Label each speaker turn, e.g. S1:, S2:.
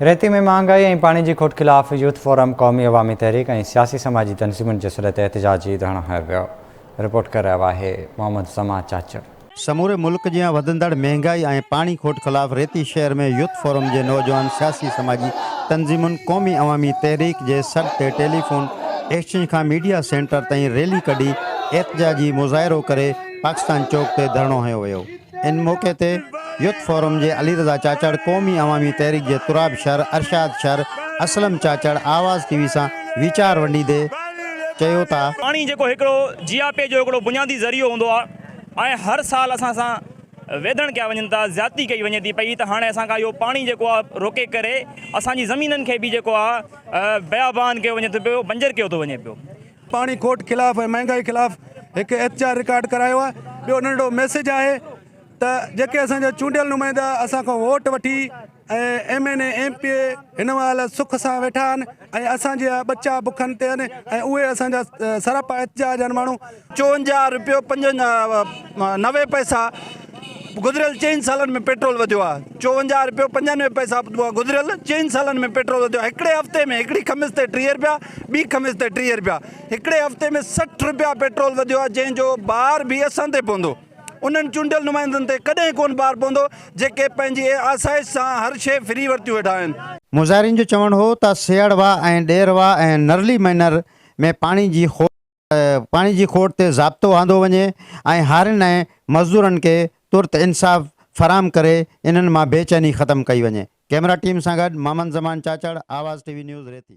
S1: ريتي ۾ مهانگائي ۽ پاڻي جي کوٽ خلاف يوٿ فورم، قومي عوامي تحريڪ ۽ سياسي سماجي تنظيمن جي سڏ تي احتجاجي ڌرڻو هنيو ويو، رپورٽ ڪري رهيو آهي محمد زمان چاچڙ.
S2: سموري ملڪ جيان وڌندڙ مهنگائي ۽ پاڻي کوٽ خلاف ريتي شهر ۾ يوٿ فورم جي نوجوان سياسي سماجي تنظيمن قومي عوامي تحريڪ جي سڏ تي ٽيليفون ايڪسچينج کان ميڊيا سينٽر تائين ريلي ڪڍي احتجاجي مظاهرو ڪري پاڪستان چوڪ تي ڌرڻو هنيو ويو. ان موقعي تي يوٿ فورم جي علي رضا چاچڙ، قومي عوامي تحريڪ جي تراب شر، ارشاد شر، اسلم چاچڙ آواز ٽي وي سان ويچار ونڊيندي چيو ته.
S3: پاڻي جيڪو هڪڙو جياپي جو هڪڙو بنيادي ذريعو هوندو آهي ۽ هر سال اسان سان ويڌڻ ڪيا وڃن ٿا زيادتي ڪئي وڃي ٿي پئي ته هاڻي اسان کان اهو پاڻي جيڪو آهي روڪي ڪري اسان جي زمينن کي به جيڪو آهي بيابان ڪيو وڃي ٿو پيو بنجر ڪيو ٿو وڃي پيو.
S4: پاڻي کوٽ خلاف ۽ مهانگائي خلاف هڪ احتجاج رڪارڊ ڪرايو آهي ٻيو ننڍڙو ميسيج آهي ته جيڪي اسان جا چونڊيل نمائندا اسان کان ووٽ وٺي ۽ M N A M P A هن مهل سک سان ويٺا آهن ۽ اسان جا ٻچا بکن تي آهن ۽ اهي اسان جا سراپا احتجاج آهن ماڻهو
S5: 54 روپيو 95 پئسا گذريل چئن سالن ۾ پيٽرول وڌيو آهي 54 روپيو 95 پئسا گذريل چئن سالن ۾ پيٽرول وڌيو آهي هڪڙي هفتي ۾ هڪڙي خميس تي 30 روپيا ٻي خميس تي 30 روپيا هڪڙي هفتي ۾ 60 روپيا پيٽرول وڌيو آهي جنهن جو بار به اسان تي پوندو انهن چونڊيل نمائندن تي ڪڏهن ڪونه بار پوندو جيڪي پنهنجي آسائش سان هر شيء ڦري ورتيون ويٺا آهن.
S2: مظاهرين جو چوڻ هو ته سيهڙ واهه ۽ ڏير واهه ۽ نرلي مئنر ۾ پاڻي جي پاڻي جي کوٽ تي ضابطو آندو وڃي ۽ هارين ۽ مزدورن کي ترت انصاف فراهم ڪري انهن مان بيچيني ختم ڪئي وڃي. ڪئميرا ٽيم سان گڏ Muhammad Zaman Chachar, Awaz T V news Reti.